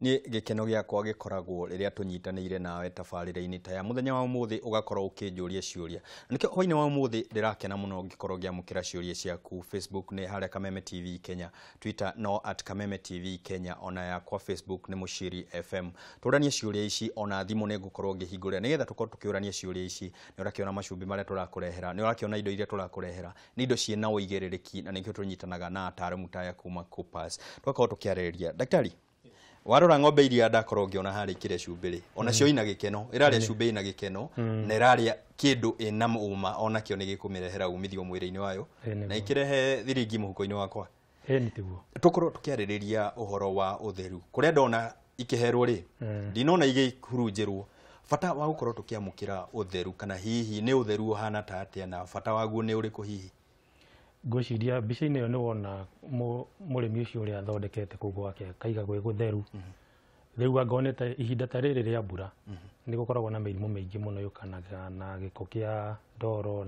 Niĩ gĩkeno gĩakwa gĩkoragwo rĩrĩa tũnyitanĩire nawe tabarĩra-inĩ ta ya mũthenya wa ũmũthĩ ũgakorwo ũkĩnjũria ciũria. Na nĩkĩo hwainĩ wa ũmũthĩ ndĩrakena mũno ngĩkorwo ngĩamũkĩra ciũria ciaku. Facebook nĩ harĩa Kameme TV Kenya, Twitter no at Kameme TV Kenya, ona yakwa Facebook nĩ Mũciri FM. Tũranie ciũria ici, ona thimũ nĩ ngũkorwo ngĩhingũrĩra nĩgetha tũkorwo tũkĩũrania ciũria ici. Nĩ ũrakĩona macumbĩ marĩa tũrakũrehera, nĩ ũrakĩona indo iria tũrakũrehera, nĩ indo ciĩna ũigĩrĩrĩki, na nĩkĩo tũnyitanaga na ataaramu ta aya kuma Coopers. Tũgakorwo tũkĩarĩrĩria. Daktari, warora ng'ombe iria ndakorwo ngĩona harĩa ikĩrĩa cumbĩ rĩ, onacio ina gĩkeno, ĩrarĩa cumbĩ ina gĩkeno, na ĩrarĩa kĩndũ ĩna ũma, onakĩo nĩ gĩkũmĩrehera umithio mwĩrĩ-inĩ wayo, na ĩkĩrehe thiringi mũhuko-inĩ wakwa. Ĩni tiguo. Tũkorwo tũkĩarĩrĩria ũhoro wa ũtheru. Kũrĩa ndona ikĩherwo rĩ, ndinona igĩhurunjĩrwo. Bata wa gũkorwo tũkĩamũkĩra ũtheru, kana hihi nĩ ũtheru ũhana ta atĩa, na bata waguo nĩ ũrĩkũ hihi? Ngwĩciria mbica-inĩ ĩyo nĩ wona mũrĩmi ũcio ũrĩa athondekete kũu gwake akaiga gwĩ gũtheru. Rĩu anga onete ihinda ta rĩrĩ rĩa mbura nĩ gũkoragwo na mĩrimũ mĩingĩ mũno yũkanaga na gĩko kĩa ndoro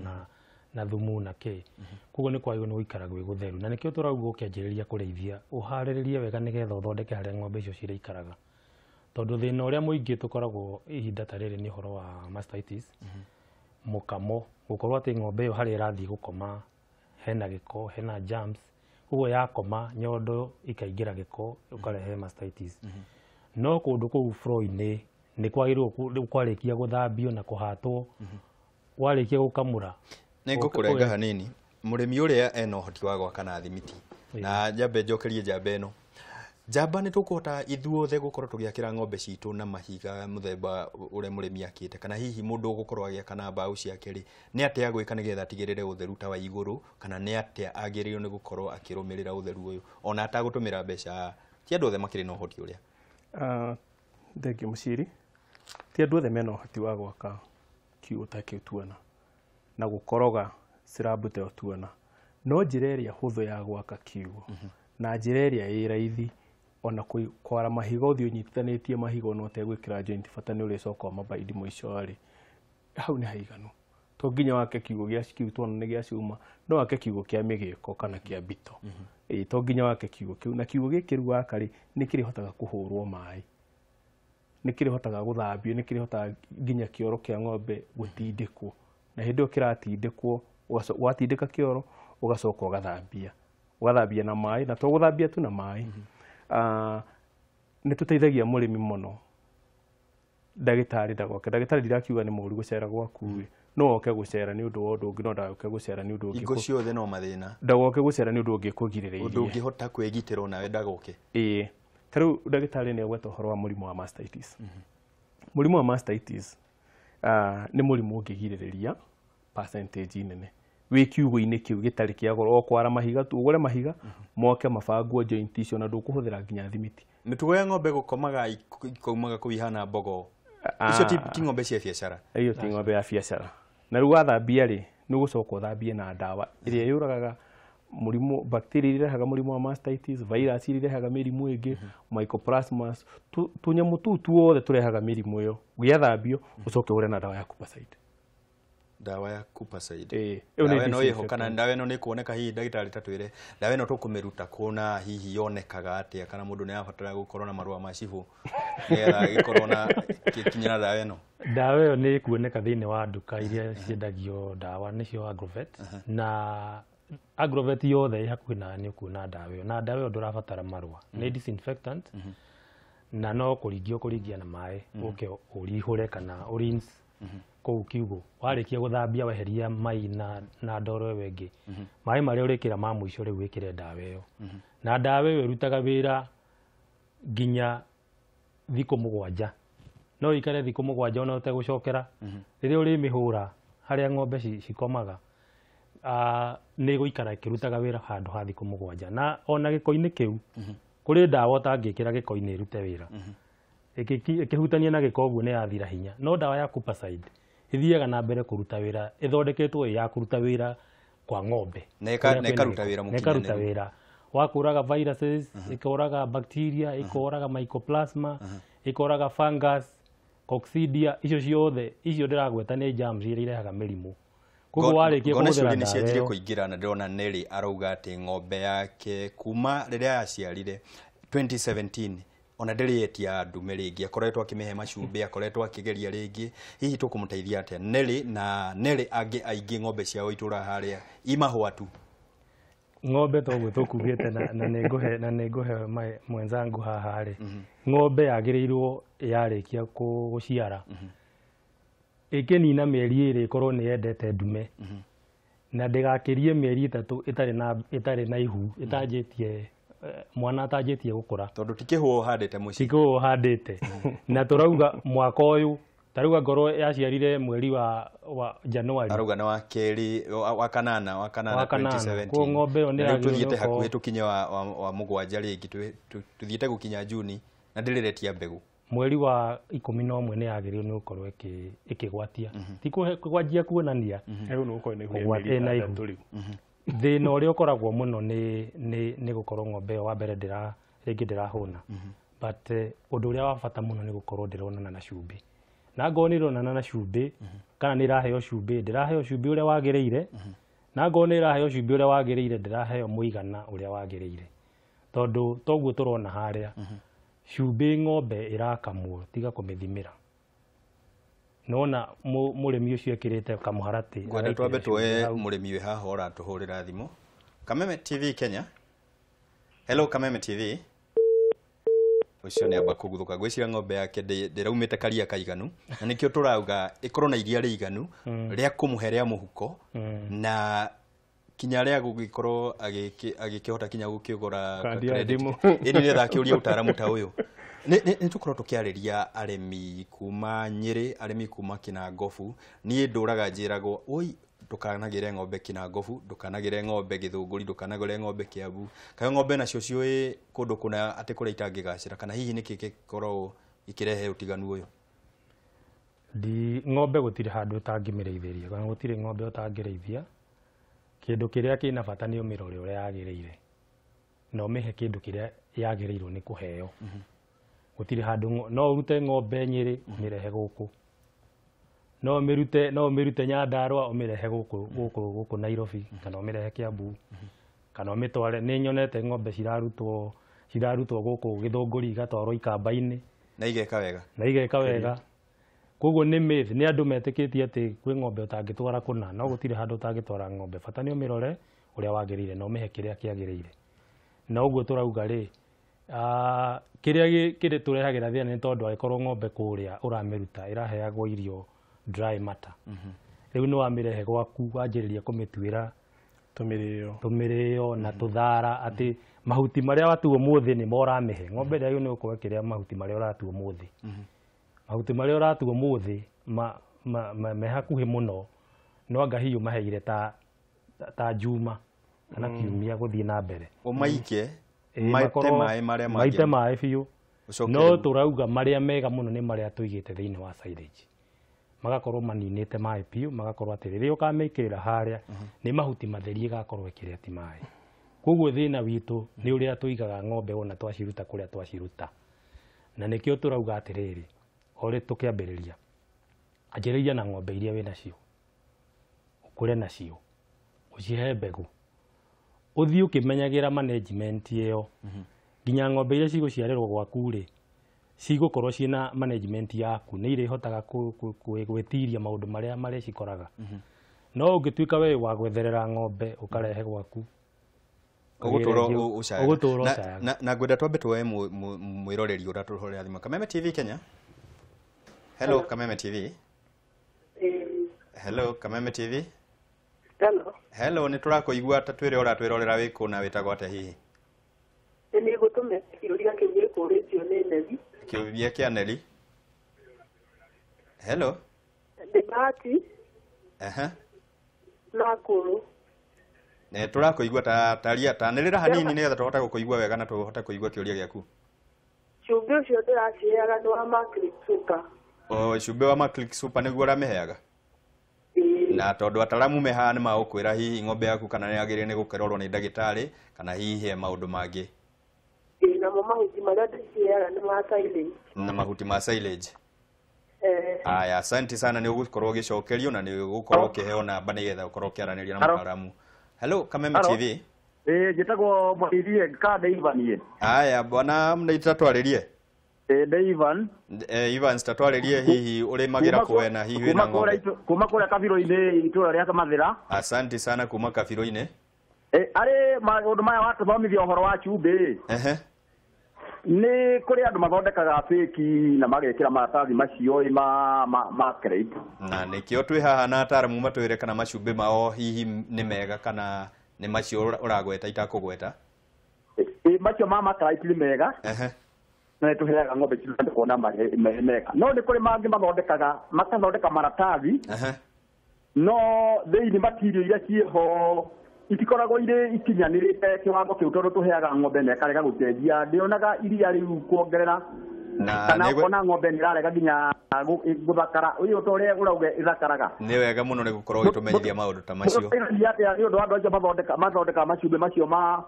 na thumu na kĩ. Koguo nĩ kwagĩrĩirwo nĩ gũikara gwĩ gũtheru, na nĩkĩo tũrauga ũkĩanjĩrĩria kũrĩithia ũharĩrĩrie wega nĩgetha ũthondeke harĩa ng'ombe icio cirĩikaraga. Tondũ thĩna ũrĩa mũingĩ tũkoragwo ihinda ta rĩrĩ nĩ ũhoro wa mastitis, mũkamo, gũkorwo atĩ ng'ombe ĩyo harĩa ĩrathiĩ gũkoma hena gĩko, hena germs, koguo yakoma nyondo ikaingĩra gĩko ũkarehe mastitis. No kũndũ kũu floor-inĩ nĩ kwagĩrĩirwo kwarĩkia gũthambio na kũhatwo, warĩkia gũkamũra. Nĩ ngũkũrenga hanini. Mũrĩmi ũrĩa ena ũhoti wa gwaka na thimiti, na njambe njokerie njamba ĩno. Njamba nĩ tũkũhota ithuothe gũkorwo tũgĩakĩra ng'ombe citũ na mahiga mũthemba ũrĩa mũrĩmi akĩte, kana hihi mũndũ ũgũkorwo agĩaka na mbaũ ciake rĩ, nĩ atĩa agwĩka nĩgetha atigĩrĩre ũtheru ta wa igũrũ, kana nĩ atĩa agĩrĩirwo nĩ gũkorwo akĩrũmĩrĩra ũtheru ũyũ ona atagũtũmĩra mbeca? Ti andũ othe makĩrĩ na ũhoti ũrĩa. Thengiũ Mũciri. Ti andũ othe mena ũhoti wa gwaka kiugũ ta kĩu tuona na gũkoroga slab ta ĩyo tuona, no njĩra ĩrĩa hũthũ ya gwaka kiugũ na njĩra ĩrĩa ĩ raithi, ona kwara mahiga ũthiĩ ũnyitithanĩtie mahiga ona ũtegwĩkĩra joint, bata nĩ ũrĩcoka ũmabaindi mũico rĩ, hau nĩ haiganu. To nginya wake kiugũ gĩa kĩu tuona nĩ gĩa cuma, no wake kiugũ kĩa mĩgĩko kana kĩa mbito. To nginya wake kiugũ kĩu, na kiugũ gĩkĩ rĩu waka rĩ, nĩ kĩrĩhotaga kũhũrwo maĩ, nĩ kĩrĩhotaga gũthambio, nĩ kĩrĩhotaga nginya kĩoro kĩa ng'ombe gũtindĩkwo, na hĩndĩ ĩyo kĩratindĩkwo, watindĩka kĩoro ũgacoka ũgathambia, ũgathambia na maĩ, na to gũthambia tu na maĩ. Nĩ tũteithagia mũrĩmi mũno. Ndagĩtarĩ ndagoke, ndagĩtarĩ ndirakiuga nĩ mũũru gũcera gwaku ĩ, no oke gũcera nĩ ũndũ wa ũndũ ũngĩ, no ndagoke gũcera nĩ ũndũ ũngĩ. Hingo ciothe no mathĩna. Ndagoke gũcera nĩ ũndũ ũngĩ kũgirĩrĩirie. Ũndũ ũngĩhota kwĩgitĩra onawe ndagoke. Ĩĩ. Ta rĩu ndagĩtarĩ nĩ agweta ũhoro wa mũrimũ wa mastitis. Mũrimũ wa mastitis nĩ mũrimũ ũngĩgirĩrĩria percentage nene wĩ kiugũ-inĩ kĩu gĩtarĩ kĩa goro, o kwara mahiga tu, ũgũre mahiga moke mabangwo joint icio, na ndũkũhũthĩra nginya thimiti. Mĩtugo ya ng'ombe gũkomaga ikaumaga kũu ihana mbogo, icio ti ng'ombe cia biacara. Iyo ti ng'ombe ya biacara. Na rĩu wathambia rĩ, nĩ ũgũcoka ũthambie na ndawa ĩrĩa yũragaga mũrimũ, bacteria iria irehaga mũrimũ wa mastitis, virus iria irehaga mĩrimũ ĩngĩ, mycoplasmas, tũnyamũ tũu tuothe tũrehaga mĩrimũ ĩyo. Gĩathambio ũcoke ũhũre na ndawa ya Coppercide. Ndawa ya Coppercide. Ĩĩ, ĩyo nĩ Ndawa ĩno ĩho, disinfectant. kana ndawa ĩno nĩ kuoneka hihi ndagĩtarĩ ta twĩre, ndawa ĩno tũkũmĩruta kũ na hihi yonekaga atĩa, kana mũndũ nĩ arabatara gũkorwo na marũa ma cibũ nĩgetha agĩkorwo na gĩkinyĩra ndawa ĩno? Ndawa ĩyo nĩ ĩkuoneka thĩinĩ wa nduka iria ciendagio ndawa, nĩcio Agrovet, na Agrovet yothe ĩ hakuhĩ nawe nĩ ũkuona ndawa ĩyo, na ndawa ĩyo ndũrabatara marũa, nĩ disinfectant, na no kũringia ũkũringia na maĩ, ũke ũrihũre kana ũrinse kũu kiugũ. Warĩkia gũthambia weheria mai na ndoro ĩyo ĩngĩ, maĩ marĩa ũrĩkĩra ma mũico rĩu wĩkĩre ndawa ĩyo, na ndawa ĩyo ĩrutaga wĩra nginya thikũ 7. No ĩikare thikũ 7 ona ũtegũcokera. Rĩrĩa ũrĩmĩhũra harĩa ng'ombe cikomaga, nĩ ĩgũikara ĩkĩrutaga wĩra handũ ha thikũ 7. Na ona gĩko-inĩ kĩu, kũrĩ ndawa ũtangĩkĩra gĩko-inĩ ĩrute wĩra. Ĩkĩhutania na gĩko ũguo nĩ yathira hinya. No ndawa ya Coppercide ĩthiaga na mbere kũruta wĩra, ĩthondeketwo ĩ ya kũruta wĩra kwa ng'ombe. Na Kũrĩa kwĩna ĩkaruta gĩko. wĩra Na ĩkaruta mũkinyanĩru. wĩra wa kũraga viruses, ĩkoraga bacteria, ĩkoraga mycoplasma, ĩkoraga fungus, coccidia, icio ciothe, icio ndĩragweta nĩ germs iria irehaga mĩrimũ. Koguo warĩkia Ngona kũhũthĩra ciũria nĩ ndawa cianjirie ĩyo. kũingĩra, na ndĩrona Nelly arauga atĩ ng'ombe yake kuma rĩrĩa yaciarire 2017 Ona ndĩrĩ etia ndume rĩngĩ, akoretwo akĩmĩhe macumbĩ, akoretwo akĩgeria rĩngĩ. Hihi tũkũmũteithia atĩa Nelly na Nelly angĩ aingĩ ng'ombe ciao itũra harĩa imahũa tu? Ng'ombe toguo tũkugĩte na nĩngũhe mwenzangu haha rĩ, ng'ombe yagĩrĩirwo yarĩkia gũciara ĩkĩnina mĩeri 2 ĩkorwo nĩ yendete ndume, na ndĩgakĩrie mĩeri 3 ĩtarĩ na ihu, ĩtanjĩtie mwana atanjĩtie gũkũra, tondũ ti kĩhũa ũhandĩte mũciĩ, ti kĩhũa ũhandĩte. Na tũrauga mwaka ũyũ tarauga ngorwo yaciarire mweri wa Januari, arauga nĩ wa kerĩ wa kanana 2017. Koguo ng'ombe ĩyo nĩ yagĩrĩirwo tũthiĩte hakuhĩ tũkinye wa 7 rĩngĩ, tũthiĩte gũkinya Juni na ndĩrĩretia mbegũ. Mweri wa 11 nĩ yagĩrĩirwo nĩ gũkorwo ĩkĩgwatia, ti kwanjia kuonania ĩna ihu. Thĩna ũrĩa ũkoragwo mũno nĩ gũkorwo ng'ombe ĩyo wa mbere rĩngĩ ndĩrahũna, but ũndũ ũrĩa wa bata mũno nĩ gũkorwo ndĩronana na cumbĩ, na ngorwo nĩ ĩronana na cumbĩ kana nĩ ĩraheo cumbĩ, ndĩraheo cumbĩ ũrĩa wagĩrĩire, na ngorwo nĩ ĩraheo cumbĩ ũrĩa wagĩrĩire, ndĩraheo mũigana ũrĩa wagĩrĩire, tondũ toguo tũrona harĩa cumbĩ ng'ombe ĩrakamwo tiga kũmĩthimĩra. Nona mũrĩmi ũcio ekĩrĩte kamũharatĩ. Ngwenda twambe tuoe mũrĩmi wĩ haha ũratũhũrĩra thimũ. Kameme TV Kenya. Hello Kameme TV. Ũcio nĩ amba kũguthũka, ngwĩciria ng'ombe yake ndĩraumĩte karia kaiganu, na nĩkĩo tũrauga ĩkorwo na iria rĩiganu rĩa kũmũhe rĩa mũhuko, na kinya rĩa gũgĩkorwo agĩkĩhota kinya gũkĩgũra credit. Ĩni nĩgetha akĩũria ũtaaramu ta ũyũ. Nĩ tũkorwo tũkĩarĩria arĩmi kuma Nyĩrĩ, arĩmi kuma Kĩnangobu. Niĩ ndũraga njĩragwo, oi ndũkanagĩre ng'ombe Kĩnangobu, ndũkanagĩre ng'ombe Gĩthũngũri, ndũkanagĩre ng'ombe Kĩambu. Kaĩ ng'ombe nacio ciũĩ kũndũ kũna atĩ kũrĩa itangĩgacĩra, kana hihi nĩkĩ gĩkoragwo gĩkĩrehe ũtiganu ũyũ? Ng'ombe gũtirĩ handũ ũtangĩmĩrĩithĩria, kana gũtirĩ ng'ombe ũtangĩrĩithia. Kĩndũ kĩrĩa kĩna bata nĩ ũmĩrore ũrĩa yagĩrĩire, na ũmĩhe kĩndũ kĩrĩa yagĩrĩirwo nĩ kũheo. Gũtirĩ handũ no ũrute ng'ombe Nyĩrĩ ũmĩrehe gũkũ, no ũmĩrute Nyandarũa ũmĩrehe gũkũ Nairobi, kana ũmĩrehe Kĩambu, kana ũmĩtware. Nĩ nyonete ng'ombe cirarutwo gũkũ Gĩthũngũri igatwarwo Ikamba-inĩ na igeka wega, Koguo nĩ myth, nĩ andũ metĩkĩtie atĩ kwĩ ng'ombe ũtangĩtwara kũna, no gũtirĩ handũ ũtangĩtwara ng'ombe. Bata nĩ ũmĩrore ũrĩa wagĩrĩire na ũmĩhe kĩrĩa kĩagĩrĩire. Na ũguo tũrauga rĩ, kĩrĩa kĩrĩ tũrehagĩra thĩna nĩ tondũ angĩkorwo ng'ombe kũrĩa ũramĩruta ĩraheagwo irio dry matter, rĩu nĩ wamĩrehe gwaku wanjĩrĩria kũmĩtuĩra tũmĩrĩo na tũthara, atĩ mahuti marĩa watua ũmũthĩ nĩmo ũramĩhe. Ng'ombe ndĩagĩrĩirwo nĩ gũkorwo ĩkĩrĩa mahuti marĩa ũratua ũmũthĩ. Mahuti marĩa ũratua ũmũthĩ me hakuhĩ mũno, no anga hihi ũmaheire ta Juma kana kiumia gũthiĩ na mbere, ũmaike maite maĩ marĩa mangĩ, maite maĩ biũ. No tũrauga marĩa mega mũno nĩ marĩa tũigĩte thĩinĩ wa silage, magakorwo maninĩte maĩ biũ, magakorwo atĩ rĩrĩa ũkamĩkĩrĩra harĩa nĩ mahuti matheri ĩgakorwo ĩkĩrĩa ti maĩ. Koguo thĩna witũ nĩ ũrĩa tũigaga ng'ombe wona twaciruta kũrĩa twaciruta, na nĩkĩo tũrauga atĩrĩrĩ, orĩ tũkĩambĩrĩria, anjĩrĩria na ng'ombe iria wĩnacio, ũkũre nacio, ũcihe mbegũ, ũthiĩ ũkĩmenyagĩra management ĩyo, nginya ng'ombe iria cigũciarĩrwo gwaku rĩ, cigũkorwo ciĩna management yaku, nĩ irĩhotaga gwĩtiria maũndũ marĩa marĩcikoraga. No ũngĩtuĩka we wa gwetherera ng'ombe ũkarehe gwaku, ũgũtũra ũcayaga. Na ngwenda twambe tuoe mwĩroreri ũratũhũrĩra thimũ. Kameme TV Kenya. Hello Kameme TV. Hello Kameme TV. Hello. Hello, nĩ tũrakũigua ta twĩre ũratwĩrorera wĩ kũ na wĩtagwo atĩa hihi? Nĩ ngũtũme kĩũria kĩu gĩkũrĩtio nĩ Neli. Kĩũria kĩa Neli. Hello. Nĩ Bahati. Nakuru. Nĩ tũrakũigua ta taria tanĩrĩra hanini nĩgetha tũhote gũkũigua wega na tũhote kũigua kĩũria gĩaku. Cumbĩ ũcio ndĩraciheaga nĩ wa Maclick Super. O cumbĩ wa Maclick Super nĩguo ũramĩheaga? Na tondũ ataramu me haha nĩ magũkwĩra hihi ng'ombe yaku kana nĩ yagĩrĩire nĩ gũkĩrorwo nĩ ndagĩtarĩ kana hihi he maũndũ mangĩ. Namo mahuti marĩa ndĩciheaga nĩ ma silage. Na mahuti ma silage. Aya, asante sana, nĩ ũgũkorwo ũgĩcokerio na nĩ ũgũkorwo ũkĩheo namba nĩgetha ũkorwo ũkĩaranĩria na mũtaaramu. Hello Kameme TV. Njĩtagwo Mũrĩithi kana Ivanie. Aya bwana mnaita twarĩrie. Ndĩ Ivan. Ivan tatwarĩrie hihi ũrĩmagĩra kũ na hihi wĩna ng'ombe? Kuma kũrĩa Kabirũ-inĩ itũra rĩa Mathĩra. Asante sana kuma Kabirũ-inĩ. Arĩ maũndũ maya watũthomithia ũhoro wa cumbĩ. Nĩ kũrĩ andũ mathondekaga fake na magekĩra maratathi macio ma crate. Na nĩkĩo twĩ haha na ataaramu matwĩre kana macumbĩ mao hihi nĩ mega kana nĩ macio ũragweta itakũgweta. Macio ma crate nĩ mega. Na nĩtũheaga ng'ombe citũ kuona mega. No nĩ kũrĩ mangĩ mathondekaga makathondeka maratathi. No thĩinĩ material iria ciĩho itikoragwo irĩ ikinyanĩrĩte kĩwango kĩu tondũ tũheaga ng'ombe na ĩkarega gũcenjia. Ndĩonaga iria rĩu kuongerera kana ona ng'ombe nĩ ĩrarega nginya gũthakara ũyũ ta ũrĩa ũrauga ĩthakaraga. Nĩ wega mũno nĩ gũkorwo ũgĩtũmenyithia maũndũ ta macio. Nĩ ũndũ wa andũ acio mathondekaga macumbĩ macio ma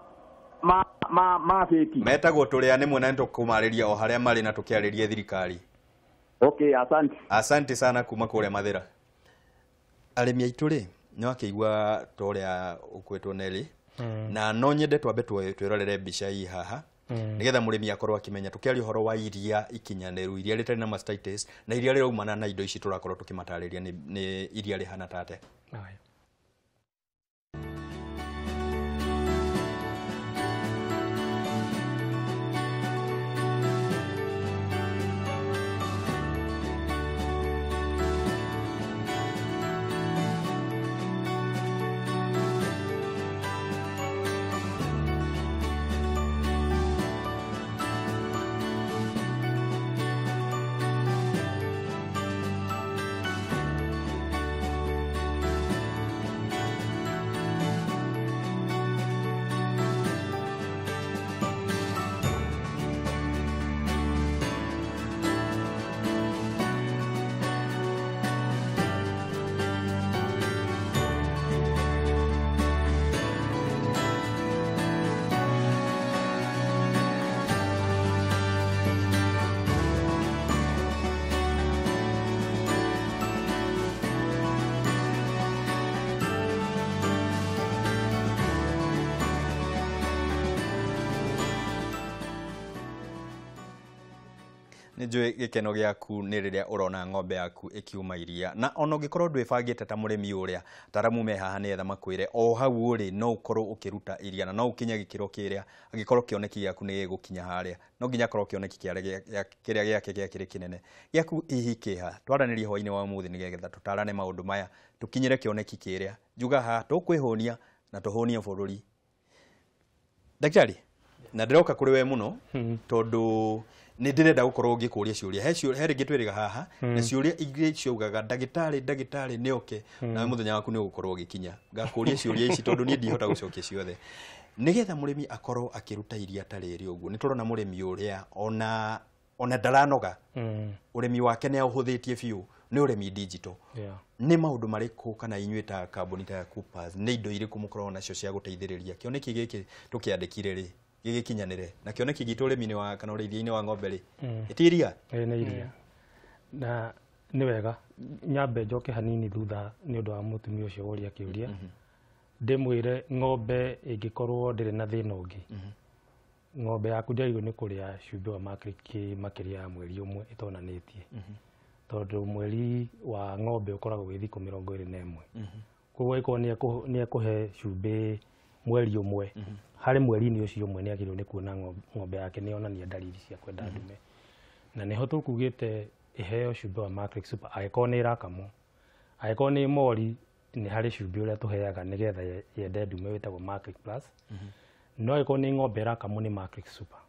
fake. Metagwo tũrĩa nĩ na nĩtũkũmarĩria o harĩa marĩ na tũkĩarĩrie thirikari. Okay, asante. Asante sana kuma kũrĩa Mathĩra. Arĩmi aitũ rĩ, nĩ wakĩigua ta ũrĩa ũkwĩtwo Nelly, na no nyende twambe twĩrorere mbica ii haha nĩgetha mũrĩmi akorwo akĩmenya tũkĩaria ũhoro wa iria ikinyanĩru, iria rĩtarĩ na mastitis na iria rĩraumana na indo ici tũrakorwo tũkĩmatarĩria nĩ iria rĩhana ta atĩa. Nĩ njũĩ gĩkeno gĩaku nĩ rĩrĩa ũrona ng'ombe yaku ĩkiuma iria, na ona ũngĩkorwo ndwĩbangĩte ta mũrĩmi ũrĩa, ataaramu me haha nĩgetha makwĩre o hau ũrĩ no ũkorwo ũkĩruta iria na no ũkinye gĩkĩro kĩrĩa angĩkorwo kĩoneki gĩaku nĩ gĩgũkinya harĩa. No nginya akorwo kĩoneki kĩrĩa gĩake gĩakĩrĩ kĩnene. Gĩaku hihi kĩha? Twaranĩrie hwaĩ-inĩ wa ũmũthĩ nĩgetha tũtarane maũndũ maya tũkinyĩre kĩoneki kĩrĩa. Njuga haha tũkwĩhũnia na tũhũnie bũrũri. Ndagĩtarĩ, na ndĩroka kũrĩ we mũno tondũ nĩ ndĩrenda gũkorwo ngĩkũria ciũria. He rĩngĩ twĩrĩga haha na ciũria ingĩ ciaugaga ndagĩtarĩ ndagĩtarĩ nĩ oke, nawe mũthenya waku nĩ ũgũkorwo ũgĩkinya. Ngakũria ciũria ici tondũ niĩ ndihota gũcokia ciothe. Nĩgetha mũrĩmi akorwo akĩruta iria ta rĩrĩ ũguo, nĩ tũrona mũrĩmi ũrĩa ona ndaranoga, ũrĩmi wake nĩ aũhũthĩtie biũ, nĩ ũrĩmi digital. Nĩ maũndũ marĩkũ kana inyuĩ ta kambuni ta ya Coopers nĩ indo irĩkũ mũkoragwo nacio cia gũteithĩrĩria kĩoneki gĩkĩ tũkĩandĩkire rĩ gĩgĩkinyanĩre, na kĩoneki gitũ ũrĩmi-inĩ wa kana ũrĩithia-inĩ wa ng'ombe rĩ ĩti iria? Nĩ iria. Na nĩ wega nyambe njoke hanini thutha nĩ ũndũ wa mũtumia ũcio woria kĩũria. Ndĩmwĩre ng'ombe ĩngĩkorwo ndĩrĩ na thĩna ũngĩ, ng'ombe yaku ndĩagĩrĩirwo nĩ kũrĩa cumbĩ wa Macleay makĩria ya mweri ũmwe ĩtonanĩtie, tondũ mweri wa ng'ombe ũkoragwo wĩ thikũ 21. Koguo angĩkorwo nĩ ekũhe cumbĩ mweri ũmwe, harĩ mweri-inĩ ũcio ũmwe nĩ agĩrĩirwo nĩ kuona ng'ombe yake nĩ yonania ndariri cia kwenda ndume. Na nĩho tũkugĩte ĩheo cumbĩ wa Macleay Super angĩkorwo nĩ ĩrakamwo. Angĩkorwo nĩ mori nĩ harĩ cumbĩ ũrĩa tũheaga nĩgetha yende ndume wĩtagwo Macleay Plus. No angĩkorwo nĩ ng'ombe ĩrakamwo nĩ Macleay Super.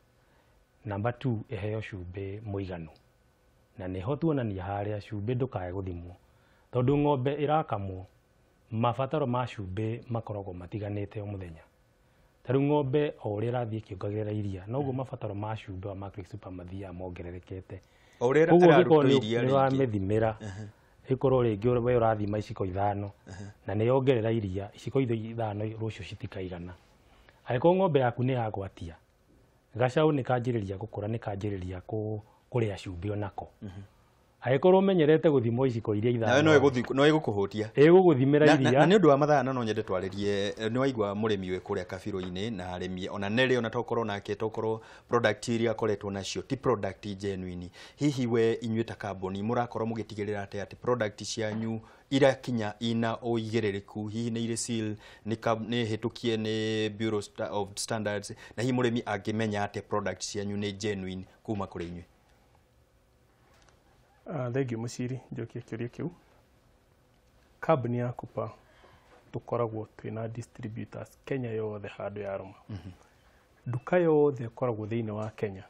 Number 2 ĩheo cumbĩ mũiganu. Na nĩho tuonania harĩa cumbĩ ndũkae gũthimwo, tondũ ng'ombe ĩrakamwo mabataro ma cumbĩ makoragwo matiganĩte o mũthenya. Ta rĩu ng'ombe o ũrĩa ĩrathiĩ ĩkĩongagĩrĩra iria, noguo mabataro ma cumbĩ wa Macleay Super mathiaga mongererekete. Koguo ũngĩkorwo nĩ ũramĩthimĩra, ĩkorwo rĩngĩ we ũrathima iciko 5 na nĩ yongerera iria, iciko 5 rũciũ citikaigana. Angĩkorwo ng'ombe yaku nĩ yagwatia, gacaũ nĩ kanjĩrĩria gũkũra, nĩ kanjĩrĩria kũrĩa cumbĩ onako. Angĩkorwo ũmenyerete gũthimwo iciko iria Nawe ithano no ĩgũkũhũtia. Ĩgũgũthimĩra Na iria. nĩ ũndũ wa mathaa na no nyende twarĩrie, nĩ waigua mũrĩmi wĩ kũrĩa kabirũ-inĩ na arĩmi ona nerĩ, ona tokorwo nake tokorwo product iria akoretwo nacio ti product genuine. Hihi we inyuĩ ta kambuni mũrakorwo mũgĩtigĩrĩra atĩ product cianyu irakinya ina ũigĩrĩrĩku, hihi nĩ irĩ seal, nĩ hĩtũkie nĩ Bureau of Standards, na hihi mũrĩmi angĩmenya atĩ product cianyu nĩ genuine kuma kũrĩ inyuĩ? Thengiũ Mũciri, njokie kĩũria kĩu. Kambuni ya Kupa tũkoragwo twĩna distributors Kenya yothe handũ yarũma. Nduka yothe ĩkoragwo thĩinĩ wa Kenya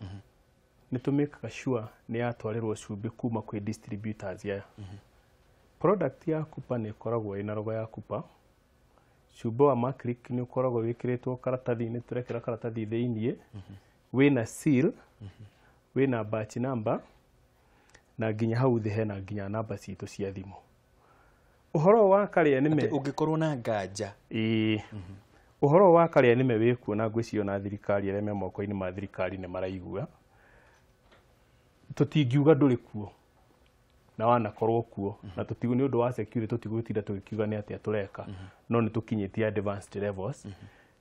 nĩ tũmĩkaga sure nĩ yatwarĩrwo cumbĩ kuma kwĩ distributors aya. Product ya Kupa nĩ ĩkoragwo ĩna logo ya Kupa. Cumbĩ wa Maclick nĩ ũkoragwo wĩkĩrĩtwo karatathi-inĩ, tũrekĩra karatathi thĩiniĩ, wĩna seal, wĩna batch number, na nginya hau thĩ hena nginya namba citũ cia thimũ. Ũhoro wa karĩa nĩme Atĩ ũngĩkorwo na nganja? Ĩĩ, ũhoro wa karĩa nĩme wĩkuo, na ngwĩciria ona thirikari, arĩa me moko-inĩ ma thirikari nĩ maraigua. Tũtingiuga ndũrĩ kuo na wanakorwo kuo, na tũtigu nĩ ũndũ wa security tũtigũtinda tũgĩkiuga nĩ atĩa tũreka, no nĩ tũkinyĩtie advanced levels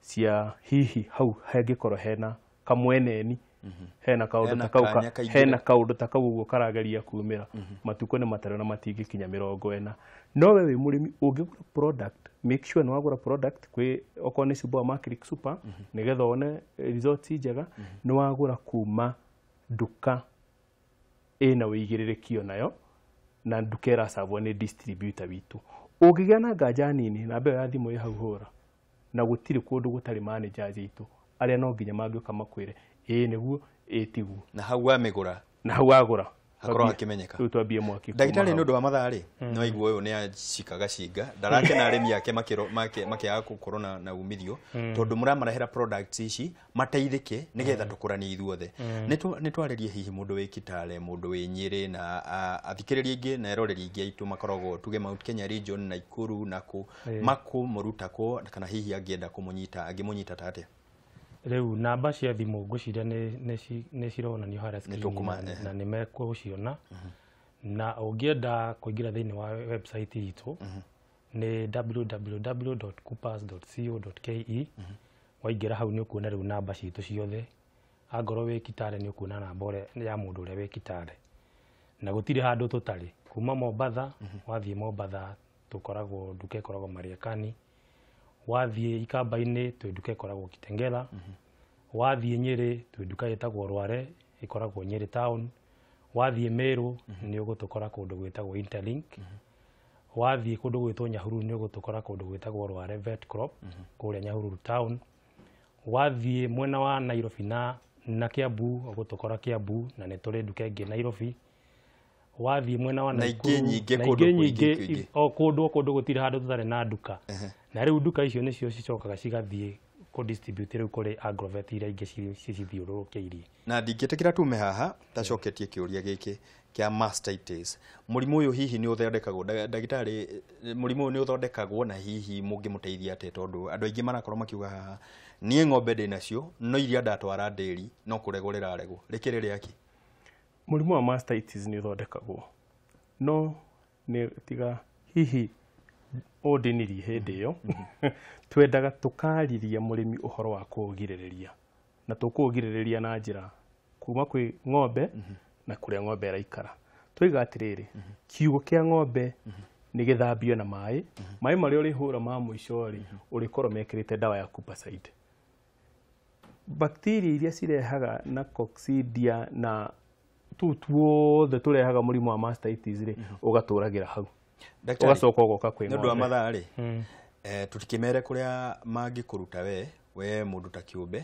cia hihi hau hangĩkorwo hena kamweneni, hena kaũndũ Hena ta kau kanya kaingĩre. Hena kaũndũ ta kau ũguo karageria kumĩra, matukũ nĩ matarĩ na matingĩkinya 40. No we wĩ mũrĩmi ũngĩgũra product, make sure nĩ wagũra product kwĩ okorwo nĩ cumbĩ wa Maclick Super, nĩgetha wone results njega, nĩ wagũra kuma nduka ĩna ũigĩrĩrĩki nayo, na nduka ĩracabwo nĩ distributor witũ. Ũngĩgĩa na nganja nini, namba ĩyo ya thimũ ĩ hau, hũra, na gũtirĩ kũndũ gũtarĩ managers aitũ arĩa no nginya mangĩũka makwĩre ĩĩ nĩguo, ĩĩ tiguo. Na hau wamĩgũra Na hau wagũra hakorwo hakĩmenyeka. Rĩu twambie mwaki kuma Ndagĩtarĩ, nĩ hau. ũndũ wa mathaa rĩ, no aigua ũyũ nĩ acikaga cinga, ndarakena arĩmi ake makĩaga gũkorwo na umithio, tondũ mũramarehera products ici mateithĩke nĩgetha tũkũranie ithuothe. Nĩ twarĩrie hihi mũndũ wĩ Kitale, mũndũ wĩ Nyĩrĩ, na athikĩrĩria aingĩ na eroreri aingĩ aitũ makoragwo tuge Mount Kenya region, Nakuru na kũ, makũmũruta kũ, kana hihi angĩenda kũmũnyita angĩmũnyita ta atĩa? Rĩu namba cia thimũ ngwĩciria nĩ cironanio harĩa screen na nĩ mekũciona. Na ũngĩenda kũingĩra thĩinĩ wa website itũ nĩ www.coopers.co.ke. Waingĩra hau nĩ ũkuona rĩu namba citũ ciothe. Angorwo wĩ Kitale nĩ ũkuona namba ũrĩa ya mũndũ ũrĩa wĩ Kitale, na gũtirĩ handũ tũtarĩ kuma Mombatha. Wathiĩ Mombatha tũkoragwo nduka ĩkoragwo Mariakani, wathiĩ Ikamba-inĩ twĩ nduka ĩkoragwo Kitengela, wathiĩ Nyĩrĩ twĩ nduka ĩtagwo Rware ĩkoragwo Nyĩrĩ town, wathiĩ Meru nĩ ũgũtũkora kũndũ gwĩtagwo Interlink, wathiĩ kũndũ gwĩtwo Nyahururu nĩ ũgũtũkora kũndũ gwĩtagwo Rware Vet Crop kũrĩa Nyahururu town, wathiĩ mwena wa Nairobi na Kiambu ũgũtũkora Kiambu, na nĩ tũrĩ nduka ĩngĩ Nairobi, wathiĩ mwena wa Na ingĩ Nakuru, nyingĩ na kũndũ ingĩ kũingĩ nyingĩ kũingĩ. O kũndũ gũtirĩ handũ tũtarĩ na nduka. Na rĩu nduka icio nĩcio cicokaga cigathiĩ kũ distribute rĩu kũrĩ agrovet iria ingĩ cithiũrũrũkĩirie. Na ndingĩtĩkĩra tume haha tacoketie kĩũria gĩkĩ kĩa mastitis. Mũrimũ ũyũ hihi nĩ ũthondekagwo? Ndagĩtarĩ, mũrimũ ũyũ nĩ ũthondekagwo, na hihi mũngĩmũteithia atĩa, tondũ andũ aingĩ marakorwo makiuga haha, niĩ ng'ombe ndĩ nacio, no iria ndatwara ndĩri no kũregwo rĩraregwo, rĩkĩrĩ rĩaki? Mũrimũ wa mastitis nĩ ũthondekagwo, no nĩ tiga hihi ũndinirie hĩndĩ ĩyo twendaga tũkariria mũrĩmi ũhoro wa kũũgirĩrĩria, na tũkũũgirĩrĩria na njĩra kuma kwĩ ng'ombe na kũrĩa ng'ombe ĩraikara. Twaiga atĩrĩrĩ, kiugũ kĩa ng'ombe nĩ gĩthambio na maĩ, maĩ marĩa ũrĩhũra ma mũico rĩ, ũrĩkorwo mekĩrĩte ndawa ya Coppercide. Bacteria iria cirehaga na coccidia na tũu tuothe tũrehaga mũrimũ wa mastitis rĩ, ũgatũragĩra hau. Ndagĩtarĩ, Ũgacoka ũgoka kwĩ nĩ ũndũ wa ng'ombe. mathaa rĩ, tũtikĩmere kũrĩa mangĩkũruta we mũndũ ta kĩũmbe,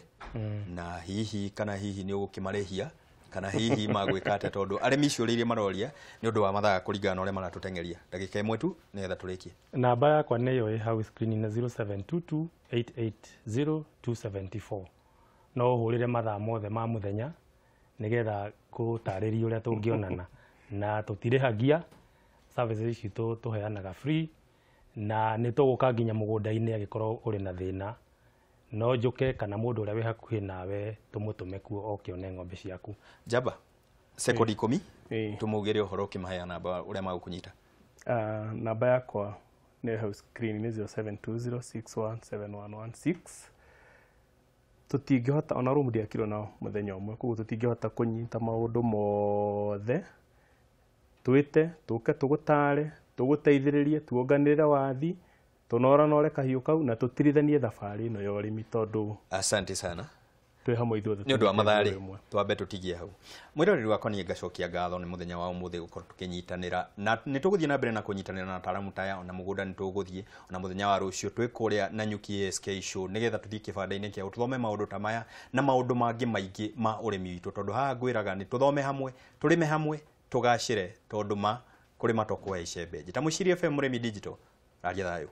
na hihi kana hihi nĩ ũgũkĩmarĩhia, kana hihi magwĩka atĩa, tondũ arĩmi ciũria iria maroria, nĩ ũndũ wa mathaa kũringana na ũrĩa maratũteng'eria, ndagĩka 1 tu nĩgetha tũrĩkie. Namba yakwa nĩyo ĩ hau screen-inĩ, 0722 880 274. No ũhũrĩre mathaa mothe ma mũthenya nĩgetha ngũtarĩrie ũrĩa tũngĩonana, na tũtirĩhagia services ici, tũheanaga free, na nĩ tũgũka nginya mũgũnda-inĩ. Angĩkorwo ũrĩ na thĩna, no njũke kana mũndũ ũrĩa wĩ hakuhĩ nawe tũmũtũme kuo oke one ng'ombe ciaku. Njamba sekondi 10. Tũmaugĩre ũhoro ũkĩmahe namba ũrĩa magũkũnyita. Namba yakwa nĩ hau screen nĩ 0720617116. Tũtingĩhota ona room ndiakirwo na mũthenya ũmwe, koguo tũtingĩhota kũnyita maũndũ mothe. Twĩte tũke tũgũtare, tũgũteithĩrĩrie, tuonganĩrĩre wathi, tũnoranore kahiũ kau na tũtirithanie thabarĩ ĩno ya ũrĩmi tondũ Asante sana. Twĩ hamwe ithuothe. Nĩ ũndũ wa matharĩ ĩmwe. Twambe tũtigie hau. Mwĩroreri wakwa, niĩ ngacokia ngatho nĩ mũthenya wa ũmũthĩ gũkorwo tũkĩnyitanĩra, na nĩ tũgũthiĩ na mbere na kũnyitanĩra na ataaramu taya. Ona mũgũnda nĩ tũgũthiĩ ona mũthenya wa rũciũ twĩ kũrĩa Nanyuki ASK show, nĩgetha tũthiĩ kĩbanda-inĩ kĩao tũthome maũndũ ta maya na maũndũ mangĩ maingĩ ma ũrĩmi witũ, tondũ haha ngwĩraga nĩ tũthome hamwe, tũrĩme hamwe, tũgacĩre, tondũ ma kũrĩma to kuoya icembe. Njĩta Mũciri FM, Mũrĩmi Digital. Raria thayũ.